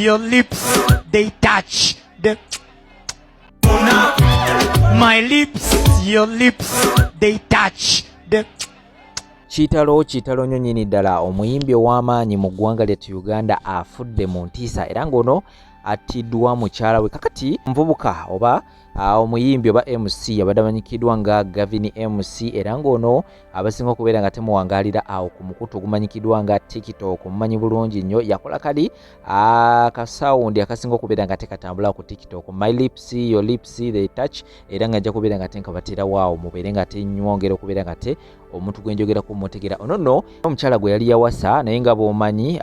Your lips, they touch. The My lips, your lips, they touch. The Kitalo, kitalo nnyo nnyini ddala. Omuyimbi ow'amaanyi mu ggwanga lyattu Uganda afudde mu ntiisa, era ng'ono attiddwa mukyala we. Kakati muvubuka oba omuyimbi oba MC abadde amanyikiddwa nga Gavin MC, era ng'ono abasinga okubeera nga temuwangaalira awo ku mukutu ogumanyikiddwa nga TikTok mumanyi bulungi nnyo. Yakola kali akasawundi akasinga okubeera nga tekatambula ku TikTok, "My lips, your lips, they touch", era nga nja kubeera nga tenkabateerawo awo mubeere nga tenywongera okubeera nga te omuntu gwenjogerako mutegera. Ono nno omukyala gwe yali yawasa, naye nga bw'omanyi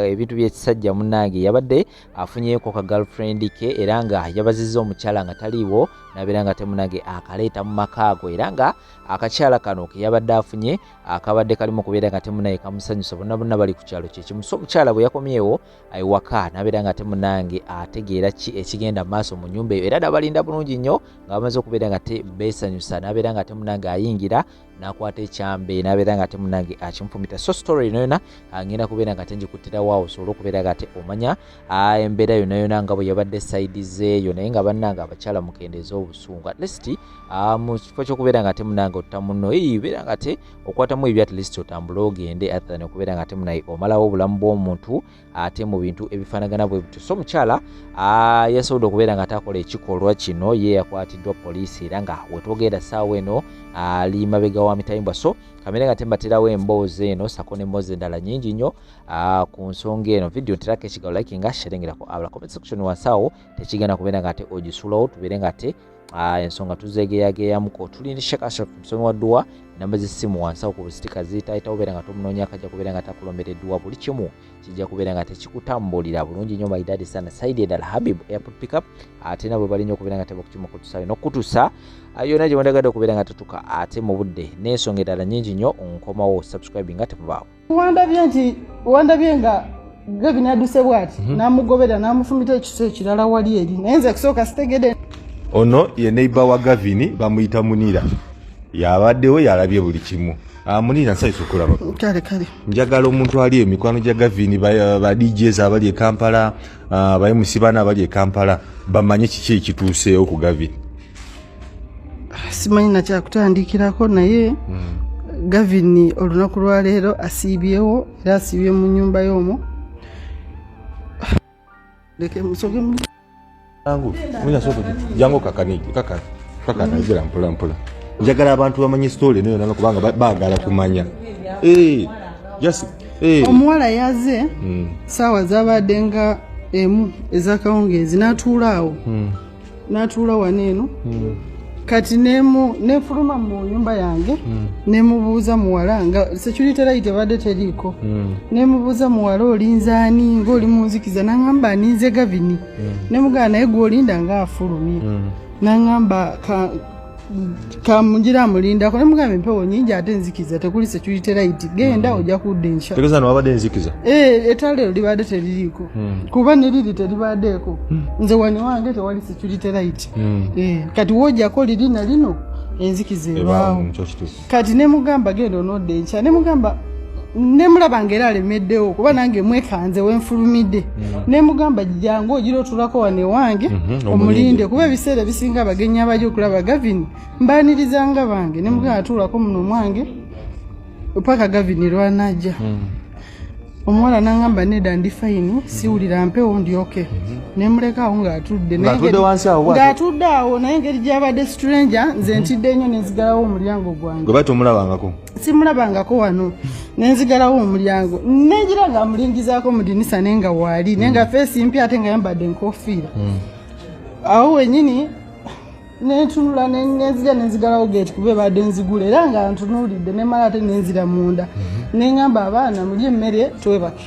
ebintu by'ekisajja, munnange, yabadde afunyeeko ka girlfriend ke, era nga yabazizza omukyala nga taliiwo, nabeera nga temunange akaleeta mu maka ago. Era nga akakyala kano ke yabadde afunye akabadde kalimu okubeera nga temunaye kamusanyusa, bonna bonna bali ku kyalo kyekimu. So omukyala bwe yakomyewo ewaka, nabeera nga temunange ategeera ki ekigenda mu maaso mu nnyumba eyo, era nabalinda bulungi nnyo nga bamaze okubeera nga te beesanyusa, nabeera nga temunange ayingira n'akwata ekyambe, n'abeera nga temunange akimufumita. So story yona yona ngenda kubeera nga tenjikuttirawo awo, osobole okubeera nga te omanya embeera yonna yona nga bwe yabadde side zeeyo. Naye nga bannange abakyala, mukendeeza obusungu. At least mu kifo ky'okubeera nga temunange otta munno, beera nga te okwatamu ebyo, at least otambule ogende, other than okubeera nga temunaye omalawo obulamu bw'omuntu ate mu bintu ebifaanagana bwe bityo. So omukyala yasobodde okubeera nga takola ekikolwa kino, ye yakwatiddwa poliisi, era nga wetwogerera ssaawa eno ali mabega wa mitayimbwa. So kamere nga tembaterawo emboozi eno sako n'emboozi endala nyingi nnyo ku nsonga eno. Video nterako ekigalo, like nga sharingerako abala, comment section wansi awo tekigenda kubeera nga ate ogisulawo, tubeere nga ate ensonga tuzeegeyageyamuko. Tulina Sheikh Ashraf, musomi wa dduwa. Namba z'essimu wansi awo ku busitika ziyitaayitawo, beera nga tomunoonya, akajja kubeera nga takulombera edduwa, buli kimu kijja kubeera nga tekikutambulira bulungi nnyo. Maidadi sana. Side endala, Habib Airport Pickup, ate nabwe balinnya okubeera nga tebakukima okutusayo n'okutusa yonna gye mwendagadde okubeera nga tutuka ate mu budde, n'ensonga endala nnyingi nnyo. Nkomawo, subscribe nga temubaawo. Wandabye nti wandabye nga Gavin aduse bwati, n'amugobera, n'amufumita ekiso ekirala wali eri, naye nze kusooka sitegedde. Ono ye neighbor wa Gavin, bamuyita Munira, yabaddewo, yalabye buli kimu. Munira, nsanyusa okulaba. Kale kale. Njagala omuntu ali emikwano gya Gavin, ba DJs abali e Kampala, ba MC bana abali e Kampala bamanye kiki ekituuseewo ku Gavin. Simanyi nakyakutandikirako, naye Gavin olunaku lwaleero asiibyewo, era asiibye mu nyumba y'omwo. Leke musoge Jangu, Munira, sooka jangu, kakane kakana kakana, yogera mpola mpola. Njagala abantu bamanye story eno yonna kubanga baagala kumanya. Just. Omuwala yaze saawa zabadde nga 1 ez'akawungeezi, n'atuula awo, n'atuula wano eno. Kati nemu nefuluma mu nyumba yange, nemubuuza muwala, nga security light ebadde teriiko, nemubuuza, "Muwala, olinze ani ng'oli mu nzikiza?" Naŋŋamba, "Aninze Gavini." Nemugamba, "Naye gwolinda ng'afulumye." Naŋŋamba, "Kamungira amulindako." Nemugamba, "Empewo nyingi ate nzikiza, tekuli security light, genda ojja kudda enkya." Tegeeza no wabadde enzikiza. Eh, ettaala eryo libadde teririiko, kuba ne liri teribaddeeko. Nze wano wange tewali security light. Eh, kati wojjako liri na lino, enzikiza ebaawo. Kyo kituufu. Kati nemugamba, "Genda onodda enkya." Nemugamba, nemulaba nga era alemeddewo, kuba nange mwekanze wenfulumidde. Nemugamba, "Jangu ogira otulako wano ewange, omulinde." Omulinde, kuba ebiseera ebisinga abagenyi abajja okulaba Gavin mbaanirizanga bange. Nemugamba, "Atuulako muno mwange paka Gavin lwanajja." Omuwala nangamba, "Nedda, ndi fine, siwulira mpewo, ndi okay." Nemulekaawo ng'atudde. Naye Ng'atudde wansi awo bw'atyo? Ng'atudde awo, naye engeri gy'abadde stranger, nze ntidde nnyo, nenzigalawo omulyango gwange. Gwe batomulabangako? Simulabangako wano. Nenzigalawo omulyango, nengira nga amulingizaako mu dinisa, naye nga waali, naye nga face mpya, ate nga yambadde enkofiira. Awo wenyini nentunula, nenzija nenzigalawo gate, kuba ebadde nzigula, era nga ntunuulidde. Nemala ate nenzira munda, neŋŋamba abaana, "Mulye emmere twebake."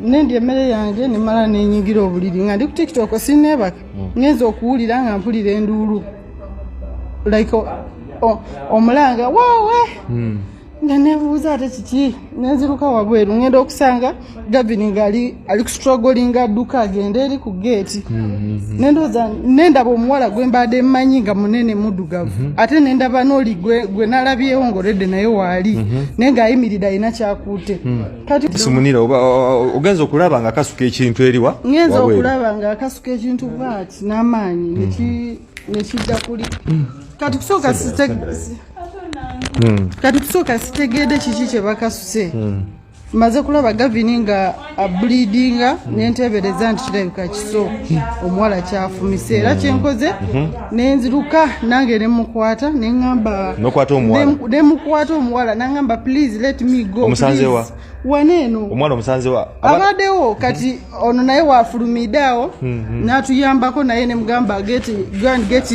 Nendya emmere yange, nemala nenyingira obuliri nga ndi ku TikTok, sineebaka. Ngenza okuwulira nga mpulira enduulu, like omulanga woowe. Nenebuuza ate kiki, nenziruka wabweru, ngenda okusanga Gavin ngaali ali kustrugglinga adduka agenda eri ku geeti. Nendowooza nendaba omuwala gwe mbadde mmanyi nga munene muddugavu, ate nendaba n'oli gwe nalabyewo ng'oredde naye waali, naye ng'ayimiridde alina kyakuute kati. Simunira oba ogenza okulaba nga akasuka ekintu eriwa? Ngenza Wabweru. okulaba nga akasuka ekintu bwati n'amaanyi nekidda kuli. Kati kusooka sitegedde kiki kye bakasuse. Maze kulaba Gavini nga ableedinga, nenteebereza nti kirabika kiso omuwala kyafumise. Era kyenkoze nenziruka nange nemukwata, neŋŋamba Nokwata omuwala? Nemukwata omuwala, naŋŋamba, "Please let me go." Omusanze wa? Please. Waneeno. Omwana omusanze wa? Abaddewo. Kati ono naye wafulumidde awo n'atuyambako, naye nemugamba, "Get, go and get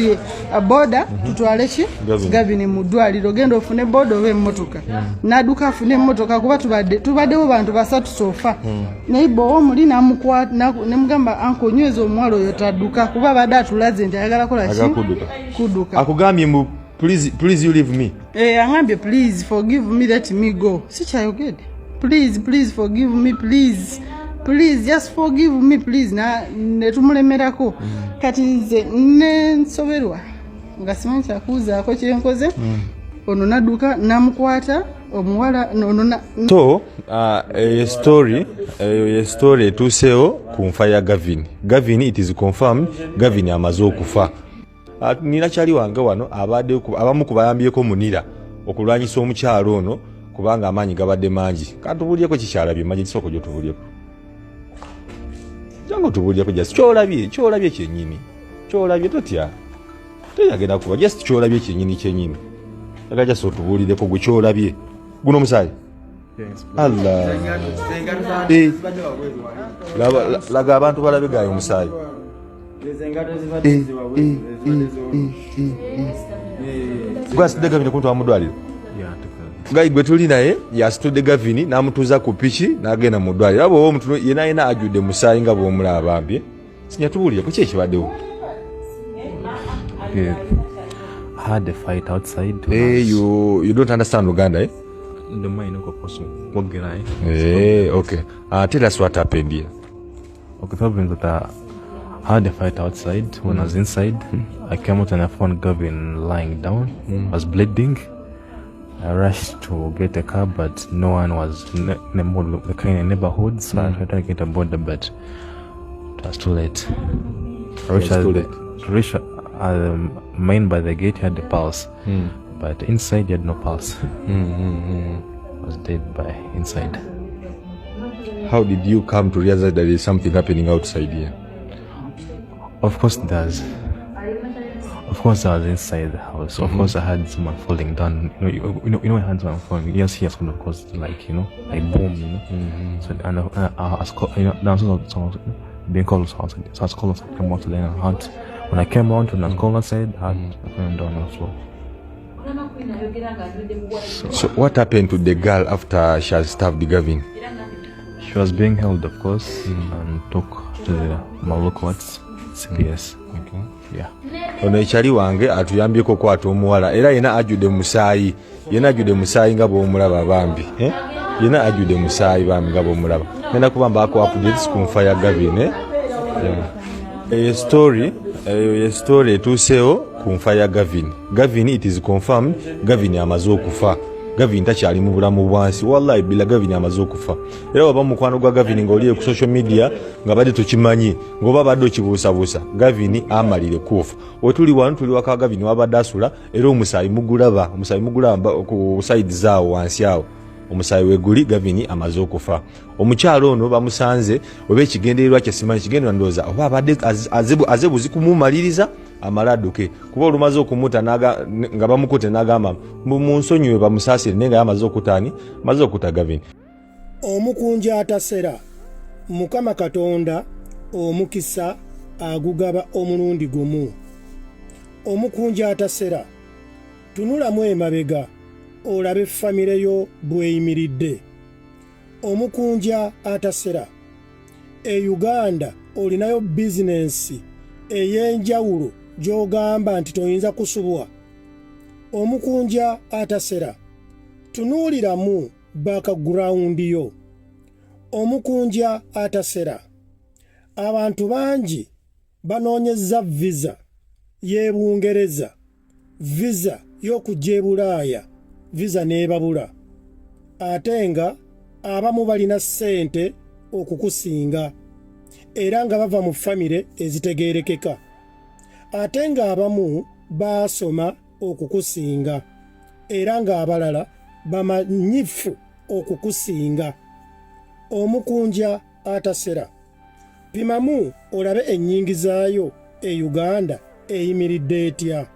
a boda, tutwale ki?" Gavin. Gavin mu ddwaliro. Genda ofune boda oba emmotoka. N'adduka afune emmotoka, kuba tubaddewo bantu basatu so far. Naye bowa omuli namukwata, nemugamba, "Anko, nyweza omuwala oyo tadduka," kuba abadde atulaze nti ayagala kola ki? Ayagala kudduka. Kudduka. Akugambye mbu, "Please, please, you leave me." Eh, aŋambye, "Please forgive me, let me go." Sikyayogedde, "Please, please forgive me, please, please just forgive me, please." Na netumulemerako. Kati nze nensoberwa nga simanyi kyakuuzaako. Kyenkoze, ono nadduka namukwata omuwala ono So eyo story, eyo ye story etuuseewo ku nfa ya Gavin. Gavin, it is confirmed, Gavin amaze okufa. Nina kyali wange wano abadde abamu ku bayambyeko Munira okulwanyisa omukyalo ono, kubanga amaanyi gabadde mangi. Katubuulyeko kikyalabye mangi. Kisooka gyo tubuulyeko, jangu tubuulyeko just kyolabye, kyolabye kyennyini, kyolabye. Totya, teyagenda kuba just kyolabye kyennyini kyennyini. Aga just otubuulireko gwe kyolabye. Guno omusaayi, Allah. Eh. Laga abantu balabe gayo omusaayi. Eh, eh, gwasitudde Gavini kuntwala mu ddwaliro? Guy gwe tuli naye yasitudde Gavini n'amutuuza ku piki n'agenda mu ddwaliro. Aba oba omuntu yena yena ajjudde musaayi nga bw'omulaba bambye. Sinya, tubuulire ku ki ekibaddewo. Okay. I had a fight outside. Eh, you don't understand Luganda, eh? The mind of course kwogera, eh? Eh, okay. Tell us what happened here. Okay, the problem is that I had a fight outside. When I was inside, I came out and I found Gavin lying down. Was bleeding. I rushed to get a car, but no one was in the kind of neighborhood, so I tried to get a boda, but it was too late. I reached Was too at late. To reach main by the gate, he had the pulse, but inside he had no pulse. Was dead by inside. How did you come to realize that there is something happening outside here? Of course, there's. Of course, I was inside the house. Of course, I had someone falling down. You know, I had someone falling. Yes, of course, like like boom. So and I was call, downstairs, someone was being called outside. So I was called, came out to then I had. When I came out, when I was called outside, I had fallen down on the floor. So what happened to the girl after she has stabbed Gavin? She was being held, of course, and took to the Malukhu wards, CPS. Okay. Yeah. Ono ekyali wange atuyambyeko okwata omuwala, era yena ajjudde musaayi, yena ajjudde musaayi nga bw'omulaba bambi, eh? Yena ajjudde musaayi bambi nga bw'omulaba. Ngenda kuba mbaako updates ku nfa ya Gavin, eh? Yeah. Eyo story, eyo ye story etuuseewo ku nfa ya Gavin. Gavin, it is confirmed, Gavin amaze okufa. Gavin takyali mu bulamu bwansi. Wallahi bila, Gavin amaze okufa. Era waba mukwano gwa Gavin ng'oli ku social media nga badde tokimanyi, ng'oba badde okibuusabuusa, Gavin amalire kufa. Wetuli wano tuli waka Gavin wabadde asula, era omusaayi mugulaba, omusaayi mugulaba ku side zaawo wansi awo, omusaayi weguli. Gavin amaze okufa. Omukyalo ono bamusanze oba ekigendererwa kye simanyi, kigendererwa ndowooza oba abadde aze buzi kumumaliriza amale adduke, kuba olumaze okumuta nga bamukute n'agamba mbu munsonyiwe, bamusaasire, naye nga yamaze okutaani, amaze okuta Gavin. Omukunja atasera, Mukama Katonda omukisa agugaba omulundi gumu. Omukunja atasera, tunulamu emabega olabe famire yo bw'eyimiridde. Omukunja atasera, e Uganda olinayo bizinensi ey'enjawulo gy'ogamba nti toyinza kusubwa. Omukunja atasera. Tunuuliramu background yo. Omukunja atasera. Abantu bangi banoonyezza visa y'e Bungereza, visa y'okujja e Bulaaya, visa n'ebabula. Ate nga abamu balina ssente okukusinga era nga bava mu famire ezitegeerekeka. Ate ng'abamu baasoma okukusinga era ng'abalala bamanyifu okukusinga. Omukunja atasera. Pimamu olabe ennyingizaayo e Uganda eyimiridde etya.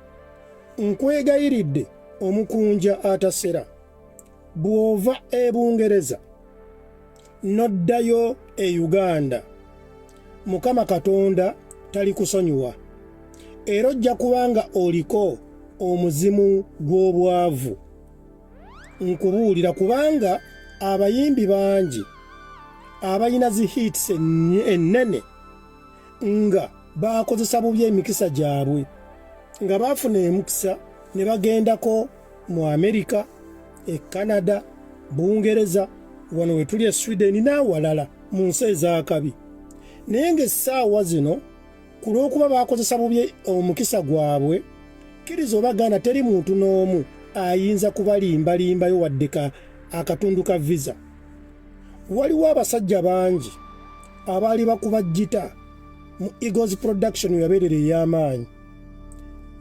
Nkwegayiridde omukunja atasera, bw'ova e Bungereza n'oddayo e Uganda, Mukama Katonda talikusonyiwa era ojja kuba nga oliko omuzimu gw'obwavu. Nkubuulira kubanga abayimbi bangi abalina zi hits ennene nga baakozesa bubi emikisa gyabwe, nga baafuna emikisa ne bagendako mu Amerika, e Canada, Bungereza, wano we tuli e Sweden n'awalala mu nsi ez'akabi, naye ng'essaawa zino ku lw'okuba baakozesa bubi omukisa gwabwe, kkiriza oba gaana teri muntu n'omu ayinza kubalimbalimbayo wadde ka akatundu ka visa. Waliwo abasajja bangi abaali bakuba ggita mu Eagles Production yabeerera ey'amaanyi,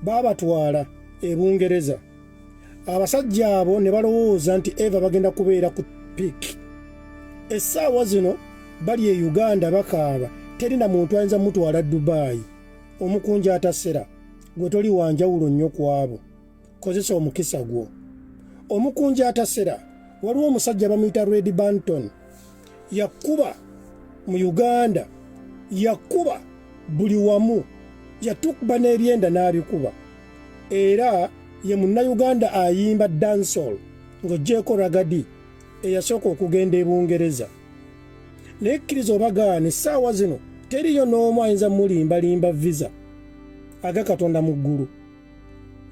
baabatwala e Bungereza. Abasajja abo ne balowooza nti Eva bagenda kubeera ku piik. Essaawa zino bali e Uganda bakaaba, teri na muntu ayinza mutwala Dubai. Omukunja atasera, gwe toli wa njawulo nnyo ku abo. Kozesa omukisa gwo. Omukunja atasera, waliwo omusajja bamuyita Red Banton. Yakuba mu Uganda, yakuba buli wamu, yatukuba n'ebyenda n'abikuba. Era ye Munnayuganda ayimba dancehall ng'oggyeeko Ragadi eyasooka okugenda e Bungereza. Naye kkiriza oba gaana, essaawa zino teriyo n'omu ayinza mulimbalimba visa aga Katonda mu ggulu.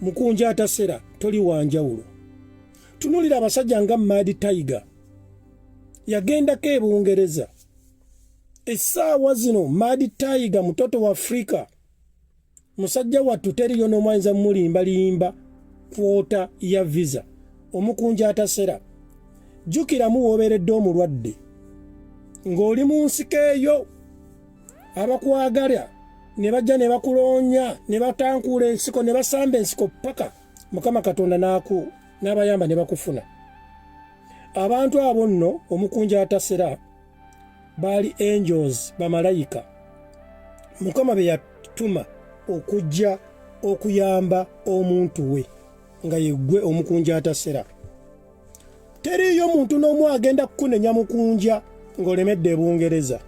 Mukunja atasera, toli wa njawulo. Tunuulira abasajja nga Mad Tiger, yagendako e Bungereza. Essaawa zino Mad Tiger mutoto wa Afrika, musajja wattu teriyo n'omu ayinza mulimbalimba kwota ya visa. Omukunja atasera, jjukiramu w'obeeredde omulwadde ng'oli mu nsiko eyo, abakwagala ne bajja ne bakuloonya ne batankuula ensiko ne basamba ensiko paka Mukama Katonda n'abayamba ne bakufuna. Abantu abo nno omukunja atasera baali angels, bamalayika Mukama be yatuma okujja okuyamba omuntu we nga yeggwe omukunja atasera. Teriiyo muntu n'omu agenda kukunenya mukunja ng'olemedde e Bungereza,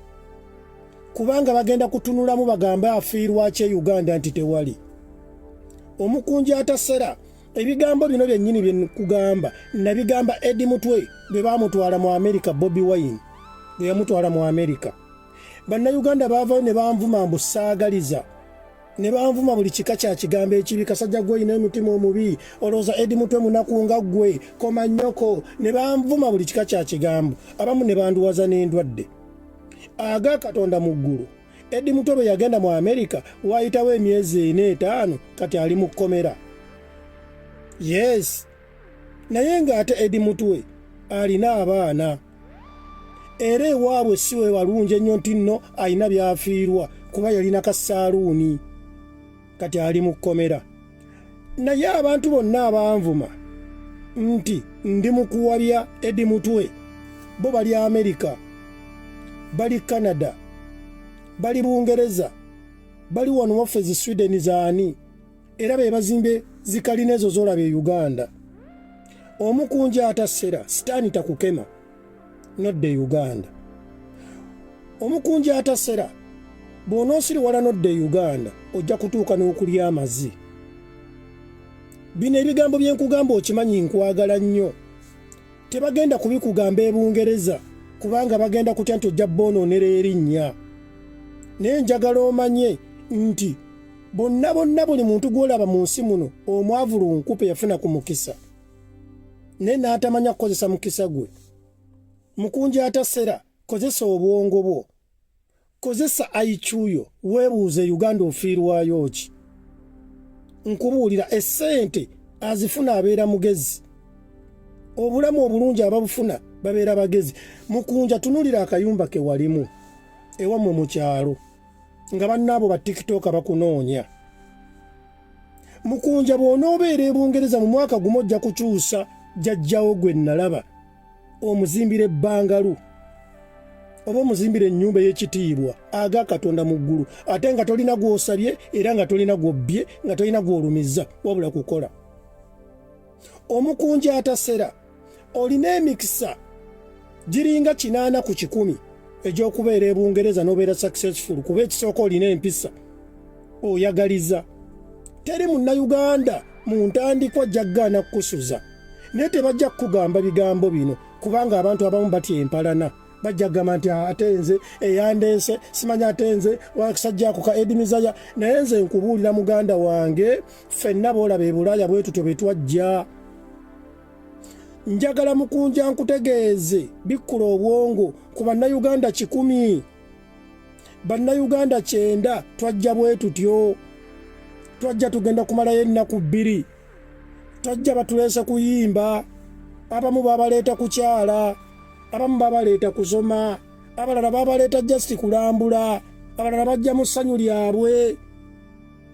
kubanga bagenda kutunulamu bagambe afiirwa ki e Uganda nti tewali. Omukunja atasera, ebigambo bino byennyini bye nkugamba nabigamba Eddie Mutwe bwe baamutwala mu Amerika, Bobi Wine bwe yamutwala mu Amerika. Bannayuganda baavayo ne banvuma mbu saagaliza, ne banvuma buli kika kya kigambo ekibi. Kasajja gwe olina omutima omubi, olowooza Eddie Mutwe munaku nga ggwe, koma nnyoko. Ne banvuma buli kika kya kigambo, abamu ne banduwaza n'endwadde. Aga Katonda mu ggulu, Eddie Mutwe bwe yagenda mu Amerika waayitawo emyezi 4 5, kati ali mu kkomera. Yes, naye ng'ate Eddie Mutwe alina abaana era ewaabwe si we walungi ennyo nti nno alina by'afiirwa kuba yalina kasaaluuni, kati ali mu kkomera. Naye abantu bonna abanvuma nti ndi mu kuwabya Eddie Mutwe, bo bali Amerika, bali Canada, bali Bungereza, bali wano waffe zi Sweden zaani, era be bazimbye zikalina ezo z'olaba e Uganda. Omukunja atasera, sitaani takukema nodda e Uganda. Omukunja atasera, bw'onoosiriwala nodda e Uganda ojja kutuuka n'okulya amazi. Bino ebigambo bye nkugamba okimanyi nkwagala nnyo. Tebagenda kubikugamba e Bungereza kubanga bagenda kutya nti ojja boonoonera erinnya. Naye njagala omanye nti bonna bonna buli muntu gw'olaba mu nsi muno omwavu lunkupe yafuna ku mukisa. Naye n'atamanya kukozesa mukisa gwe. Mukunja atasera, kozesa obwongo bwo, kozesa IQ yo, weebuuze Uganda ofiirwayo ki? Nkubuulira, essente azifuna abeera mugezi, obulamu obulungi ababufuna babeera bagezi. Mukunja, tunulira akayumba ke walimu ewammwe mu kyalo nga bannaabo ba TikTok bakunoonya. Mukunja, bw'onoobeera e Bungereza mu mwaka gumu ojja kukyusa jjajjawo gwe nalaba omuzimbira ebbangalu oba omuzimbira ennyumba ey'ekitiibwa aga Katonda mu ggulu, ate nga tolina gw'osabye era nga tolina gw'obbye, nga tolina gw'olumizza, wabula kukola. Omukunja atasera, olina emikisa giringa 80% egy'okubeera e Bungereza n'obeera successful, kuba ekisooka olina empisa, oyagaliza. Teri Munnayuganda mu ntandikwa jjaggaana kukusuza, naye tebajja kukugamba bigambo bino kubanga abantu abamu batya empalana. Bajja kugamba nti ate nze eyandeese simanya, ate nze wakasajja ako ka Edmizaya. Naye nze nkubuulira muganda wange, ffenna boolaba e Bulaaya bwe tutyo bwe twajja. Njagala mukunja nkutegeeze, bikkula obwongo, ku Bannayuganda 100, Bannayuganda 90 twajja bwe tutyo. Twajja tugenda kumalayo ennaku 2, twajja batuleese kuyimba, abamu babaleeta kukyala, abamu babaleeta kusoma, abalala babaleeta just kulambula, abalala bajja mu ssanyu lyabwe,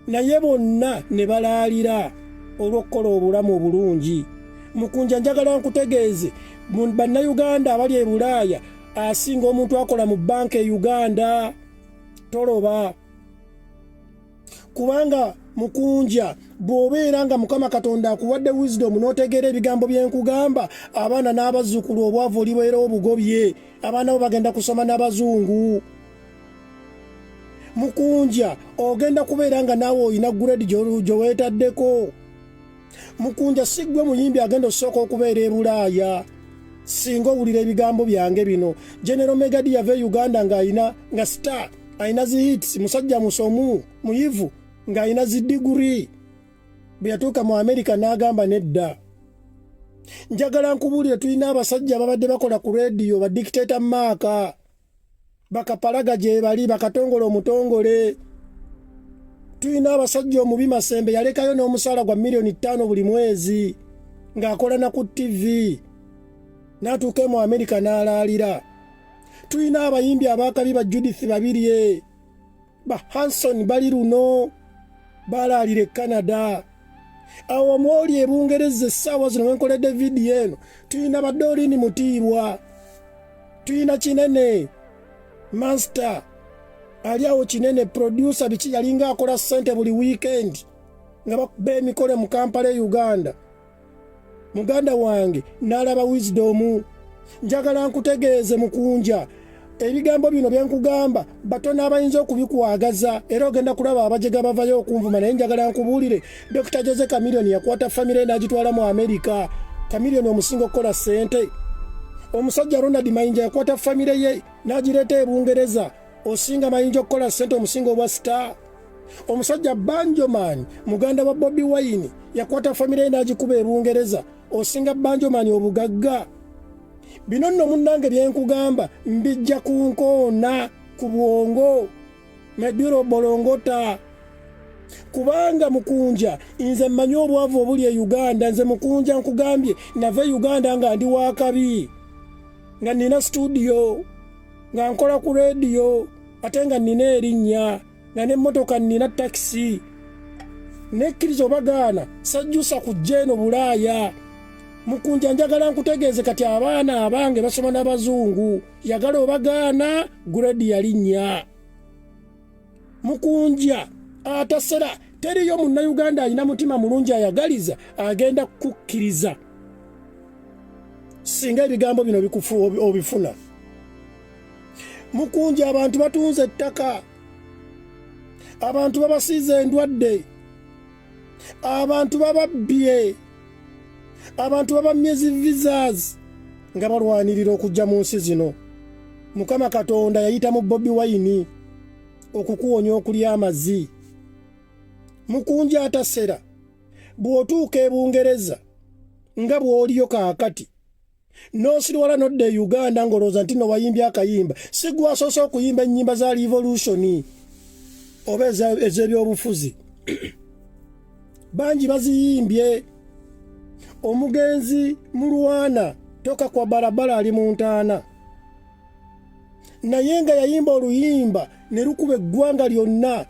naye bonna ne balaalira olw'okukola obulamu obulungi. Mukunja, njagala nkutegeeze, Bannayuganda abali e Bulaaya asinga omuntu akola mu banka e Uganda. Toloba, kubanga mukunja bw'obeera nga Mukama Katonda akuwadde wisdom n'otegeera ebigambo bye nkugamba, abaana n'abazzukulu obwavu olibeera obugobye. Abaana bo bagenda kusoma n'abazungu. Mukunja, ogenda kubeera nga naawe olina grade gye weetaddeko. Mukunja, si ggwe muyimbi agenda osooka okubeera e Bulaaya. Singa owulira ebigambo byange bino, General Megadi yava e Uganda ng'alina nga star, alina zi hits, musajja musomu, muyivu, ng'alina zi diguri. Bwe yatuuka mu Amerika n'agamba nedda. Njagala nkubuulire, tulina abasajja ababadde bakola ku rediyo, ba Dictator Maaka, bakapalaga gye bali, bakatongole omutongole. Tulina abasajja, omubi Masembe yalekayo n'omusaala gwa miliyoni 5 buli mwezi ng'akola na ku TV, n'atuuka mu Amerika n'alaalira. Tulina abayimbi abakabi, ba Judith Babirye, ba Hanson bali luno balaalira e Canada. Awo omwoli e Bungereza essaawa zino wenkoledde vidiyo eno, tulina badorini Mutiibwa, tulina Kinene Master ali awo, Kinene producer biki, yalinga akola ssente buli weekend nga bakuba emikolo mu Kampala e Uganda. Muganda wange n'alaba wisdom. Njagala nkutegeeze mukunja, ebigambo bino byenkugamba batono abayinza okubikwagaza, era ogenda kulaba abajega bavayo okunvuma. Naye njagala nkubuulire, Dr Jose Chameleone yakwata famire n'agitwala mu Amerika. Chameleone omusinga okukola ssente. Omusajja Ronald Mayinja yakwata famire ye n'agireeta e Bungereza. Osinga Mayinja okukola ssente? Omusinga obwa star? Omusajja Banjoman, muganda wa Bobi Wine, yakwata famire ye n'agikuba e Bungereza. Osinga Banjoman obugagga? Bino nno munnange byenkugamba mbijja ku nkoona ku bwongo meduro bolongota, kubanga mukunja nze mmanyi obwavu obuli e Uganda. Nze mukunja nkugambye, nava e Uganda nga ndi wakabi, nga nina studio, nga nkola ku rediyo, ate nga nina erinnya, nga n'emmotoka nina takisi. Nekkiriza obagaana, sajjusa kujja eno Bulaaya. Mukunja, njagala nkutegeeze, kati abaana abange basoma n'abazungu. Yagala obagaana, grade yalinnya. Mukunja atasera, teriyo Munnayuganda alina mutima mulungi ayagaliza agenda kukkiriza singa ebigambo bino bikufu obifuna. Mukunja, abantu batunze ettaka, abantu babasiiza endwadde, abantu bababbye, abantu babammye zi visas nga balwanirira okujja mu nsi zino. Mukama Katonda yayita mu Bobi Wine okukuwonya okulya amazzi. Mukunja atasera, bw'otuuka e Bungereza nga bw'oliyo kaakati n'osiriwala n'odda e Uganda ng'olowooza nti no wayimbye akayimba, si gwe wasoose okuyimba ennyimba za revolution oba ez'ebyobufuzi. Bangi baziyimbye. Omugenzi Mulwana toka kwa barabara ali mu ntaana, naye nga yayimba oluyimba ne lukuba eggwanga lyonna,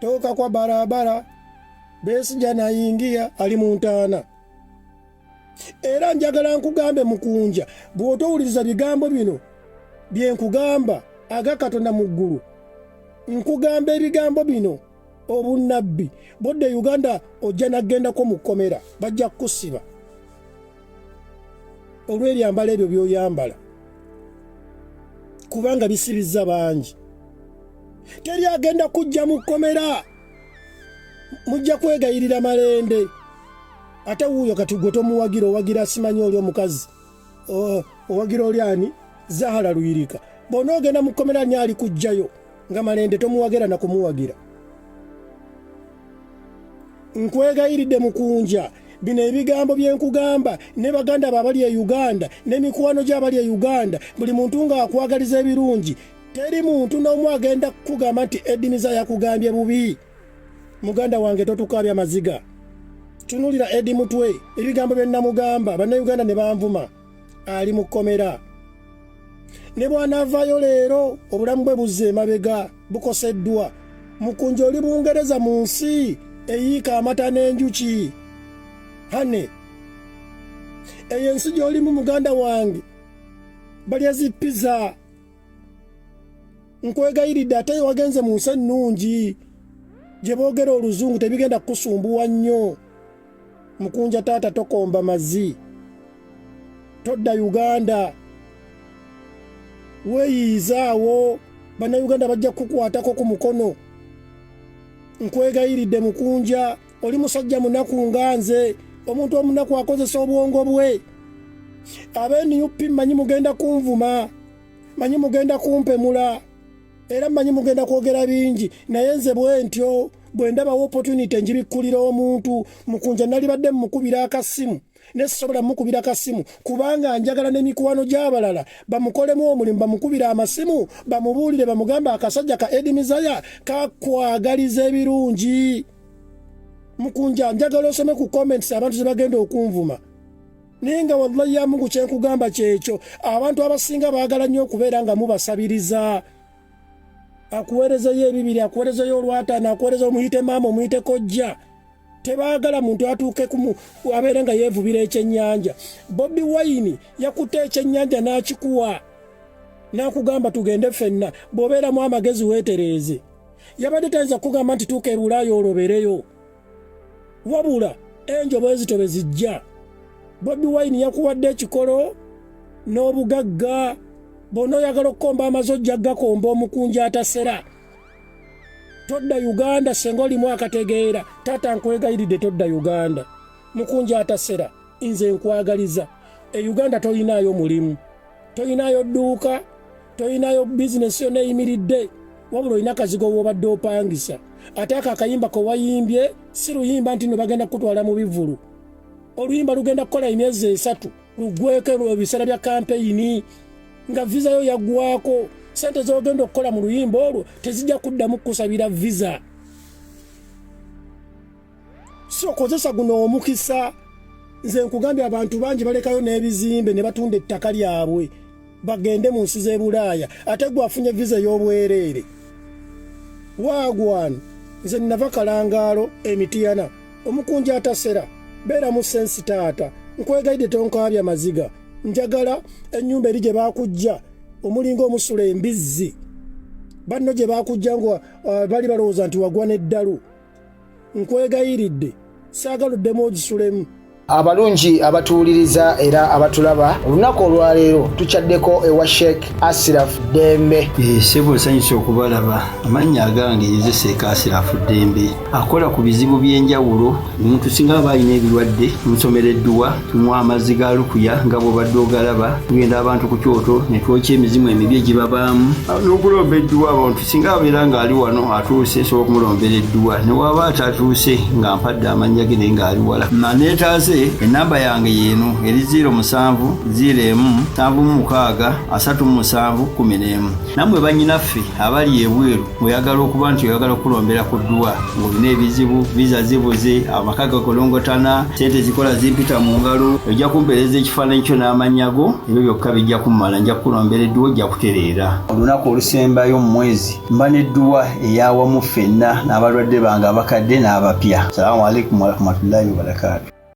toka kwa barabara Besigye nayingiya, ali mu ntaana. Era njagala nkugambe Mukunja, bw'otowuliriza bigambo bino bye nkugamba aga Katonda mu ggulu, nkugamba ebigambo bino obunnabbi, bodde Uganda ojja nagendako mu kkomera, bajja kukusiba olw'ebyambalo ebyo by'oyambala, kubanga bisibizza bangi. Teri agenda kujja mu kkomera, mujja kwegayirira Malende. Ate wuuyo kati gwe tomuwagira, owagira simanyi oli omukazi, owagira oli ani, Zahara Luyirika. Bw'onoogenda mu kkomera ani ali kujjayo nga Malende tomuwagira na kumuwagira? Nkwegayiridde Mukunja, bino ebigambo bye nkugamba ne baganda be abali e Uganda ne mikwano gye abali e Uganda, buli muntu ng'akwagaliza ebirungi, teri muntu n'omu agenda kukugamba nti Eddy Mizaya yakugambye bubi. Muganda wange, totukaabya maziga. Tunulira Eddie Mutwe, ebigambo bye namugamba Bannayuganda ne banvuma, ali mu kkomera. Ne bw'anaavaayo leero obulamu bwe buzza emabega, bukoseddwa. Mukunja, oli Bungereza, mu nsi eyiika amata n'enjuki. Hane eyo ensi gy'olimu, muganda wange, balya zi pizza. Nkwegayiridde, ate wagenze mu nsi ennungi gye boogera oluzungu, tebigenda kukusumbuwa nnyo. Mukunja taata, tokomba mazzi, todda Uganda, weeyiizaawo, Bannayuganda bajja kukukwatako ku mukono. Nkwegayiridde Mukunja, oli musajja munaku nga nze. Omuntu omunaku akozesa obwongo bwe. Ab'e NUP, mmanyi mugenda kunvuma, manyi mugenda kumpemula, era mmanyi mugenda kwogera bingi, naye nze bwe ntyo bwe ndabawo opportunity njibikkulira omuntu. Mukunja nalibadde mumukubira akasimu, ne sisobola mukubira kasimu kubanga njagala n'emikwano gy'abalala bamukolemu omulimu, bamukubira amasimu, bamubuulire, bamugambe akasajja ka Eddie Mizaya kakwagaliza ebirungi. Mukunja, njagala osome ku comments abantu ze bagenda okunvuma, naye nga wallahi ya Mungu kyenkugamba kyekyo. Abantu abasinga baagala nnyo okubeera nga mubasabiriza, akuweerezeyo ebibiri, akuweerezeyo olwataano, akuweereza omuyite maama, omuyite kojja. Tebaagala muntu atuuke abeere nga yeevubira ekyennyanja. Bobi Wine yakutte ekyennyanja n'akikuwa n'akugamba tugende ffenna. Bw'obeeramu amagezi weetereeze. Yabadde tayinza kukugamba nti tuuka e Bulaaya olobereyo, wabula enjo bwe zito bwe zijja. Bobi Wine yakuwadde ekikolo n'obugagga. Bw'ona oyagala okukomba amaze ojja gakomba. Omukunja atasera, todda Uganda senga olimu akategeera. Taata, nkwegayiridde, todda Uganda. Mukunja atasera, nze nkwagaliza. E Uganda toyinaayo mulimu, toyinaayo dduuka, toyinaayo bizinesi yonna eyimiridde, wabula olina kazigo w'obadde opangisa. Ate ako akayimba ke wayimbye si luyimba nti no bagenda kukutwala mu bivulu. Oluyimba lugenda kukola emyezi 3 lugweko ebiseera bya kampeyini nga visa yo yaggwako. Sente z'ogenda okukola mu luyimba olwo tezijja kuddamu kukusabira visa. Si okozesa guno omukisa. Nze nkugambye, abantu bangi balekayo n'ebizimbe ne batunda ettaka lyabwe bagende mu nsi z'e Bulaaya, ate gwe afunye visa ey'obwereere. Waagwan, nze nava Kalangaalo Emitiyana. Omukunja atasera, beera mu sense. Taata, nkwegayidde, tonkaabya maziga. Njagala ennyumba eri gye baakujja omulinga omusula embizzi, banno gye baakujja nga bali balowooza nti wagwa n'eddalu. Nkwegayiridde, saagala oddemu ogisulemu. Abalungi abatuwuliriza era abatulaba, olunaku olwaleero tukyaddeko ewa Sheikh Asiraf Ddembe. Ssebo, nsanyusa okubalaba. Amannya agange nze Sheikh Asirafu Ddembe, akola ku bizibu by'enjawulo. Omuntu singa aba alina ebirwadde, tumusomera edduwa, tumuwa amazzi ga lukuya nga bw'obadde ogalaba. Tugenda abantu ku kyoto ne twokya emizimu emibi egibabaamu n'okulomba edduwa. Abantu singa abeera ng'ali wano atuuse, nsobola okumulombera edduwa, ne waba atatuuse nga mpadde amannya ge naye ng'ali wala naneetaaze. Ate ennamba yange yeeno eri 0 7 0 1 7 6 37 11. Nammwe bannyinaffe abali ebweru ng'oyagala okuba nti oyagala okukulombera ku dduwa ng'olina ebizibu, viza zibuze, amaka gakolongotana, ssente zikola zimpita mu ngalo, ojja kumpeereza ekifaananyi kyo n'amannya go, ebyo byokka bijja kummala, nja kukulombera edduwa ojja kutereera. Olunaku olusembayo mu mwezi mba n'edduwa ey'awamu ffenna n'abalwadde bange abakadde n'abapya. Salaamu alaikum warahmatullahi wabarakaatu.